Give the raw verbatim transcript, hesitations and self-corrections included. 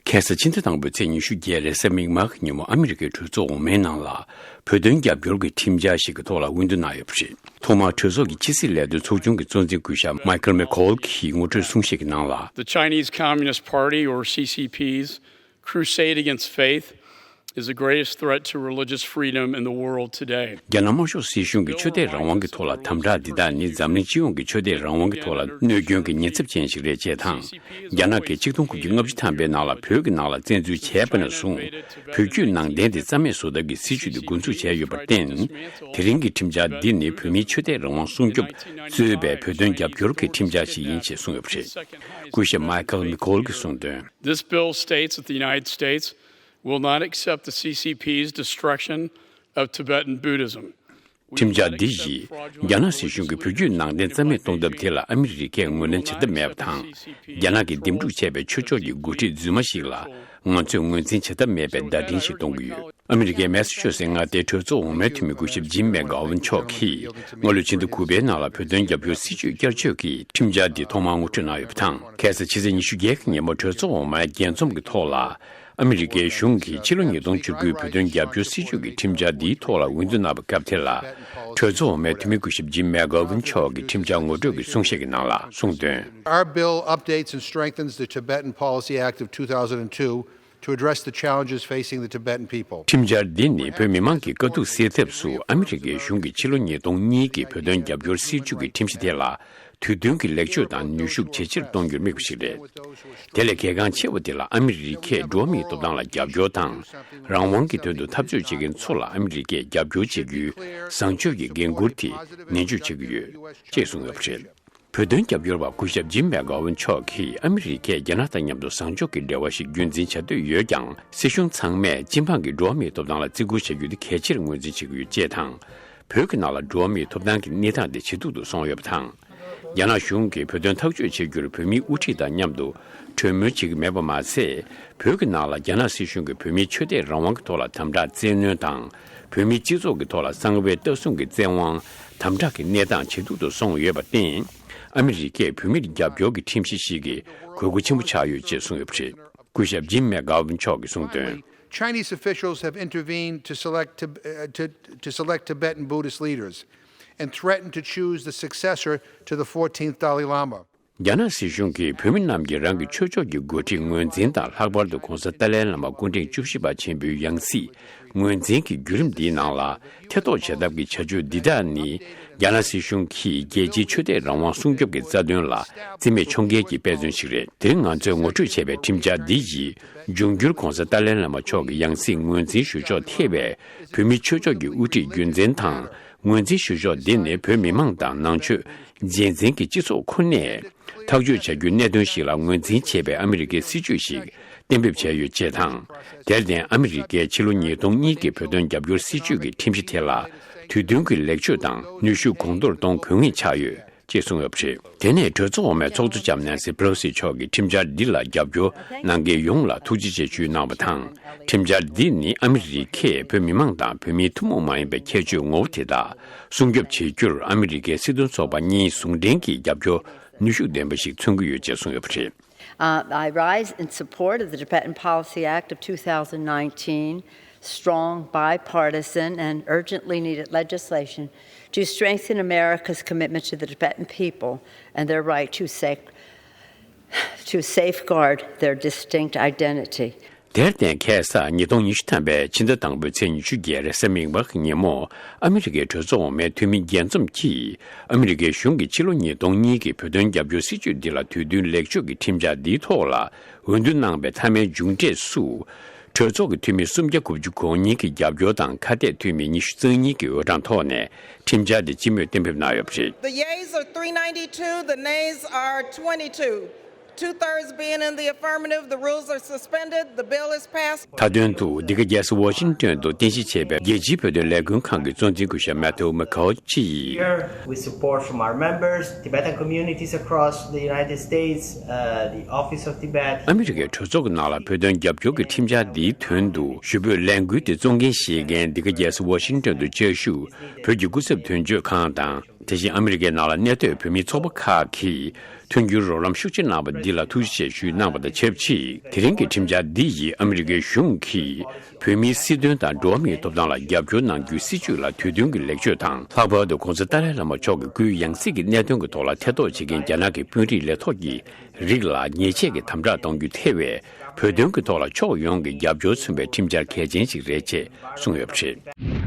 ཁ་སང་ཕྱི་ཟླ་དང་པོའི་ཚེས་ཉི་ཤུ་བརྒྱད་རེས་གཟའ་མིག་དམར་གྱི་ཉིན་མོ་ཨ་མི་རི་ཀའི་གྲོས་ཚོགས་འོག་མའི་ནང་ལ་བོད་དོན་རྒྱབ་སྐྱོར་གྱི་ཁྲིམས་འཆར་ཞིག་གི་ཐོག་ལ་འོས་བསྡུ་གནང་ཡོད་པ་རེད། ཐོག་མར་གྲོས་ཚོགས་ཀྱི་ཕྱི་སྲིད་ལས་དོན་ཚོགས་ཆུང་གི་གཙོ་འཛིན་སྐུ་ཞབས་Michael McCaul གྱིས་ངོ་སྤྲོད་གསུང་བཤད་ཀྱི་ནང་ལ། The Chinese Communist Party, or C C P's, crusade against faith is the greatest threat to religious freedom in the world today. རྒྱ་ནག་དམར་ཤོག་སྲིད་གཞུང་གི་ཆོས་དད་རང་དབང་གི་ཐོག་ལ་དམ་དྲག་འདི་དག་ནི་འཛམ་གླིང་སྤྱི་ཡོངས་ཀྱི་ཆོས་དད་རང་དབང་གི་ཐོག་ལ་གནོད་སྐྱོན་གྱི་ཉེན་ཚབས་ཅན་ཞིག་རེད་ཅེས་དང་། རྒྱ་ནག་གིས་ཆིག་སྟོང་དགུ་བརྒྱ་ལྔ་བཅུ་ཐམ་པའི་ནང་ལ་བོད་ཀྱི་ནང་ལ་བཙན་འཛུལ་བྱས་པ་ནས་བཟུང་། བོད་བརྒྱུད་ནང་བསྟན་དེ་རྩ་མེད་བཟོ་ཐབས་ཀྱི་སྲིད་བྱུས་དེ་འགོ་འཛུགས་བྱས་ཡོད་པར་བརྟེན། དེ་རིང་གི་ཁྲིམས་འཆར་འདི་ནི་བོད་མིའི་ཆོས་དད་རང་དབང་སྲུང་སྐྱོབ་གཙོས་པའི་བོད་དོན་རྒྱབ་སྐྱོར་གྱི་ཁྲིམས་འཆར་ཞིག་ཡིན་ཞེས་གསུངས་ཡོད་པ་རེད། སྐུ་ཞབས་Michael McCaul གྱིས་གསུངས་དོན། This bill states that the United States will not accept the C C P's destruction of Tibetan Buddhism. ཁྲིམས་འཆར་འདི་ཡིས་རྒྱ་ནག་སྲིད་གཞུང་གིས་བོད་བརྒྱུད་ནང་བསྟན་རྩ་མེད་གཏོང་ཐབས་དེ་ལ་ཨ་མི་རི་ཀས་ངོས་ལེན་བྱེད་ཐབས་མེད་པ་དང་། རྒྱ་ནག་གིས་འདེམས་སྒྲུག་བྱས་པའི་ཆོས་ཕྱོགས་ཀྱི་འགོ་ཁྲིད་རྫུན་མ་ཞིག་ལ་ང་ཚོས་ངོས་འཛིན་བྱེད་ཐབས་མེད་པའི་བརྡ་འཕྲིན་ཞིག་གཏོང་གི་ཡོད། ཨ་མི་རི་ཀའི་མེ་སི་ཆུ་སེ་མངའ་སྡེའི་གྲོས་ཚོགས་འོག་མའི་འཐུས་མི་སྐུ་ཞབས་ཇིམ་མེག་གྷོ་ཝན་མཆོག་གིས་སྔ་ལོའི་ཕྱི་ཟླ་དགུ་པའི་ནང་ལ་བོད་དོན་རྒྱབ་སྐྱོར་སྲིད་བྱུས་བསྐྱར་བཅོས་ཀྱི་ཁྲིམས་འཆར་འདི་ཐོག་མར་ངོ་སྤྲོད་གནང་ཡོད་པ་དང་། ཁ་སང་ཕྱི་ཚེས་ཉི་ཤུ་བརྒྱད་ཀྱི་ཉིན་མོ་གྲོས་ཚོགས་འོག་མའི་རྒྱས་འཛོམས་ཀྱི་ཐོག་ལ། ཨ་མི་རི་ཀའི་གཞུང་གིས་ཕྱི་ལོ་ཉིས་སྟོང་བཅུ་དགུའི་བོད་དོན་རྒྱབ་སྐྱོར་སྲིད་བྱུས་ཀྱི་ཁྲིམས་འཆར་འདིའི་ཐོག་ལ་འོས་བསྡུ་གནང་བའི་སྐབས་དེ་ལ། གྲོས་ཚོགས་འོག་མའི་འཐུས་མི་སྐུ་ཞབས་ཇིམ་མེག་གྷོ་ཝན་མཆོག་གིས་ཁྲིམས་འཆར་ངོ་སྤྲོད་ཀྱི་གསུང་བཤད་ཀྱི་ནང་ལ་གསུངས་དོན། Our bill updates and strengthens the Tibetan Policy Act of two thousand two to address the challenges facing the Tibetan people. ཁྲིམས་འཆར་འདི་ནི་བོད་མི་མང་གི་དཀའ་སྡུག་སེལ་ཐབས་སུ་ཨ་མི་རི་ཀའི་གཞུང་གིས་ཕྱི་ལོ་ཉིས་སྟོང་གཉིས་ཀྱི་བོད་དོན་རྒྱབ་སྐྱོར་སྲིད་བྱུས་ཀྱི་ཁྲིམས་གཞི་དེ་ལ་དུས་མཐུན་གྱི་ལེགས་བཅོས་དང་ནུས་ཤུགས་ཇེ་ཆེར་གཏོང་རྒྱུར་དམིགས་པ་ཞིག་རེད། དེ་ལས་གལ་འགངས་ཆེ་བ་དེ་ལ་ཨ་མི་རི་ཀས་འགྲོ་བ་མིའི་ཐོབ་ཐང་ལ་རྒྱབ་སྐྱོར་དང་། རང་དབང་གི་དོན་དུ་འཐབ་རྩོད་བྱེད་མཁན་ཚོ་ལ་ཨ་མི་རི་ཀས་རྒྱབ་སྐྱོར་བྱེད་རྒྱུའི་བཟང་སྤྱོད་ཀྱི་འགན་འཁུར་དེ་ནན་བརྗོད་བྱེད་ཀྱི་ཡོད་ཅེས་གསུངས་ཡོད་པ་རེད། བོད་དོན་རྒྱབ་སྐྱོར་བ་སྐུ་ཞབས་ཇིམ་མེག་གྷོ་ཝན་མཆོག་གིས་ཨ་མི་རི་ཀས་རྒྱ་ནག་དང་མཉམ་དུ་བཟང་ཕྱོགས་ཀྱི་འབྲེལ་བ་ཞིག་རྒྱུན་འཛིན་བྱ་འདོད་ཡོད་ཀྱང་། སྲིད་གཞུང་ཚང་མས་སྤྱི་འབངས་ཀྱི་འགྲོ་བ་མིའི་ཐོབ་ཐང་ལ་བརྩི་བཀུར་བྱ་རྒྱུ་དེ་གལ་ཆེར་ངོས་འཛིན་བྱེད་ཀྱི་ཡོད་ཅེས་དང་། བོད་ཀྱི་ནང་ལ་འགྲོ་བ་མིའི་ཐོབ་ཐང་གི་གནས་སྟངས་དེ་ཇེ་སྡུག་ཏུ་སོང་ཡོད་པ་དང་། རྒྱ་ནག་གཞུང་གིས་བོད་དོན་ཐག་གཅོད་བྱེད་རྒྱུར་བོད་མིའི་དབུ་ཁྲིད་དང་མཉམ་དུ་གྲོས་མོལ་བྱེད་ཀྱི་མེད་པ་མ་ཟད། བོད་ཀྱི་ནང་ལ་རྒྱ་ནག་སྲིད་གཞུང་གིས་བོད་མིའི་ཆོས་དད་རང་དབང་གི་ཐོག་ལ་དམ་དྲག་བཙན་གནོན་དང་། བོད་མིའི་སྤྱི་ཚོགས་ཀྱི་ཐོག་ལ་གསང་བའི་ལྟ་སྲུང་གི་བཙན་དབང་དམ་དྲག་གི་གནས་སྟངས་ཇེ་སྡུག་ཏུ་སོང་ཡོད་པར་བརྟེན། ཨ་མི་རི་ཀས་བོད་མིར་རྒྱབ་སྐྱོར་གྱི་ཁྲིམས་གཞི་ཞིག་གི་དགོས་མཁོ་ཆེན་པོ་ཆགས་ཡོད་ཅེས་གསུངས་ཡོད་པ་རེད། སྐུ་ཞབས་ཇིམ་མེག་གྷོ་ཝན་མཆོག་གིས་གསུངས་དོན། Chinese officials have intervened to select Tib- uh, to, to select Tibetan Buddhist leaders and threatened to choose the successor to the fourteenth Dalai Lama. རྒྱ་ནག་སྲིད་གཞུང་གིས་བོད་མི་རྣམས་ཀྱིས་རང་གི་ཆོས་ཕྱོགས་ཀྱི་འགོ་ཁྲིད་ངོས་འཛིན་དང་། ལྷག་པར་དུ་༧གོང་ས་ཏཱ་ལའི་བླ་མ་སྐུ་ཕྲེང་བཅུ་བཞི་པ་ཆེན་པོའི་ཡང་སྲིད་ངོས་འཛིན་གྱི་བརྒྱུད་རིམ་འདིའི་ནང་ལ་ཐེ་གཏོགས་བྱེད་ཐབས་ཀྱི་བྱ་སྤྱོད་འདི་དག་ནི། རྒྱ་ནག་སྲིད་གཞུང་གིས་རྒྱལ་སྤྱིའི་ཆོས་དད་རང་དབང་སྲུང་སྐྱོབ་ཀྱི་རྩ་དོན་ལ་རྩིས་མེད་འཕྱོག་འགལ་གྱི་དཔེ་མཚོན་ཞིག་རེད། དེ་རིང་ང་ཚོས་ངོ་སྤྲོད་བྱས་པའི་ཁྲིམས་འཆར་འདི་ཡིས་འབྱུང་འགྱུར་༧གོང་ས་ཏཱ་ལའི་བླ་མ་མཆོག་གི་ཡང་སྲིད་ངོས་འཛིན་ཞུ་ཕྱོགས་ཐེ་བའི་བོད་མིའི་ཆོས་ཕྱོགས་ཀྱི་དབུ་ཁྲིད་རྒྱུན་འཛིན་དང་། ངོས་འཛིན་ཞུ་ཕྱོགས་འདི་ནི་བོད་མི་མང་དང་ནང་ཆོས་རྗེས་འཛིན་གྱི་སྤྱི་ཚོགས་ཁོ་ནས་ཐག་གཅོད་བྱ་རྒྱུའི་གནད་དོན་ཞིག་ལ་ངོས་འཛིན་བྱེད་པའི་ཨ་མི་རི་ཀའི་སྲིད་བྱུས་ཤིག་གཏན་འབེབས་བྱས་ཡོད་ཅེས་དང་། དེར་བརྟེན་ཨ་མི་རི་ཀས་ཕྱི་ལོ་ཉིས་སྟོང་གཉིས་ཀྱི་བོད་དོན་རྒྱབ་སྐྱོར་སྲིད་བྱུས་ཀྱི་ཁྲིམས་གཞི་དེ་ལ་དུས་མཐུན་གྱི་ལེགས་བཅོས་དང་ནུས་ཤུགས་གོང་མཐོར་གཏོང་དགོས་ངེས་ཆགས་ཡོད་ཅེས་གསུངས་ཡོད་པ་རེད། དེ་ནས་གྲོས་ཚོགས་འོག་མའི་ཚོགས་གཙོ་ལྕམ་ནན་སི་པེ་ལོ་སི་མཆོག་གིས་ཁྲིམས་འཆར་འདི་ལ་རྒྱབ་སྐྱོར་གནང་མཁན་ཡོངས་ལ་ཐུགས་རྗེ་ཆེ་ཞུས་གནང་བ་དང་། ཁྲིམས་འཆར་འདི་ནི་ཨ་མི་རི་ཀས་བོད་མི་མང་དང་བོད་མིའི་ཐུན་མོང་མ་ཡིན་པའི་ཁྱད་ཆོས་ངོ་བོ་དེ་དག་སྲུང་སྐྱོབ་བྱེད་རྒྱུར་ཨ་མི་རི་ཀའི་སྲིད་དོན་ཚོགས་པ་གཉིས་ཟུང་འབྲེལ་གྱིས་རྒྱབ་སྐྱོར་ནུས་ཤུགས་ལྡན་པ་ཞིག་མཚོན་གྱི་ཡོད་ཅེས་གསུངས་ཡོད་པ་རེད། Uh, I rise in support of the Tibetan Policy Act of two thousand nineteen, strong bipartisan and urgently needed legislation to strengthen America's commitment to the Tibetan people and their right to sec- to safeguard their distinct identity. དེར་བརྟེན་ཁ་སང་ཉིས་སྟོང་ཉི་ཤུ་ཐམ་པའི་ཕྱི་ཟླ་དང་པོའི་ཚེས་ཉི་ཤུ་བརྒྱད་རེས་གཟའ་མིག་དམར་གྱི་ཉིན་མོ་ཨ་མི་རི་ཀའི་གྲོས་ཚོགས་འོག་མའི་འཐུས་མི་རྒྱས་འཛོམས་ཀྱིས་ཨ་མི་རི་ཀའི་གཞུང་གིས་ཕྱི་ལོ་ཉིས་སྟོང་གཉིས་ཀྱི་བོད་དོན་རྒྱབ་སྐྱོར་སྲིད་བྱུས་འདི་ལ་དུས་མཐུན་ལེགས་བཅོས་ཀྱི་ཁྲིམས་འཆར་འདིའི་ཐོག་ལ་འོས་བསྡུ་གནང་བའི་མཐའ་མའི་མཇུག་འབྲས་སུ། གྲོས་ཚོགས་ཀྱི་འཐུས་མི་སུམ་བརྒྱ་དགུ་བཅུ་གོ་གཉིས་ཀྱི་རྒྱབ་སྐྱོར་དང་ཁ་གཏད་འཐུས་མི་ཉི་ཤུ་རྩ་གཉིས་ཀྱི་འོས་གྲངས་ཐོག་ནས་ཁྲིམས་འཆར་དེ་སྤྱི་མོས་གཏན་འབེབས་གནང་ཡོད་པ་རེད། The yeas are three ninety-two, the nays are twenty-two. Two thirds being in the affirmative, the rules are suspended, the bill is passed. མཐའ་དོན་དུ་འདི་ག་རྒྱལ་ས་ཝ་ཤིང་ཏོན་དུ་རྟེན་གཞི་བྱས་པའི་རྒྱལ་སྤྱིའི་བོད་དོན་ལས་འགུལ་ཁང་གི་གཙོ་འཛིན་སྐུ་ཞབས་མེ་ཐེའུ་མེ་ཁའོ་ཆི་ཡིས། Here, with support from our members, Tibetan communities across the United States, uh, the Office of Tibet. ཨ་མི་རི་ཀའི་གྲོས་ཚོགས་ཀྱི་ནང་ལ་བོད་དོན་རྒྱབ་སྐྱོར་གྱི་ཁྲིམས་འཆར་འདིའི་དོན་དུ་ཞུ་འབོད་ལས་འགུལ་དེ་གཙོ་འགན་བཞེས་མཁན་འདི་ག་རྒྱལ་ས་ཝ་ཤིང་ཏོན་དུ་བཅའ་བཞུགས་བོད་ཀྱི་སྐུ་ཚབ་དོན་གཅོད་ཁང་དང་། དེ་བཞིན་ཨ་མི་རི་ཀའི་ནང་ལ་གནས་སྡོད་བོད་མིའི་ཚོགས་པ་ཁག་གིས་ མཐུན་འགྱུར་རོགས་རམ་ཤུགས་ཆེ་གནང་བ་འདི་ལ་ཐུགས་རྗེ་ཆེ་ཞུས་གནང་བ་དང་ཆབས་ཅིག་དེ་རིང་གི་ཁྲིམས་འཆར་འདི་ཡིས་ཨ་མི་རི་ཀའི་གཞུང་གིས་བོད་མིའི་སྲིད་དོན་དང་འགྲོ་བ་མིའི་ཐོབ་ཐང་ལ་རྒྱབ་སྐྱོར་གནང་རྒྱུའི་སྲིད་བྱུས་ལ་དུས་མཐུན་གྱི་ལེགས་བཅོས་དང་། ལྷག་པར་དུ་༧གོང་ས་ཏཱ་ལའི་བླ་མ་མཆོག་གི་སྐུའི་ཡང་སྲིད་ཀྱི་གནད་དོན་གྱི་ཐོག་ལ་ཐེ་གཏོགས་བྱེད་མཁན་རྒྱ་ནག་གི་དཔོན་རིགས་ལས་ཐོག་གི་རིགས་ལ་ཉེས་ཆད་ཀྱི་དམ་དྲག་གཏོང་རྒྱུ་ཐེ་བས། བོད་དོན་གྱི་ཐོག་ལ་ཕྱོགས་ཡོངས་ཀྱི་རྒྱབ་སྐྱོར་མཚོན་པའི་ཁྲིམས་འཆར་གལ་ཆེན་ཞིག་རེད་ཅེས་གསུངས་ཡོད་པ་རེད།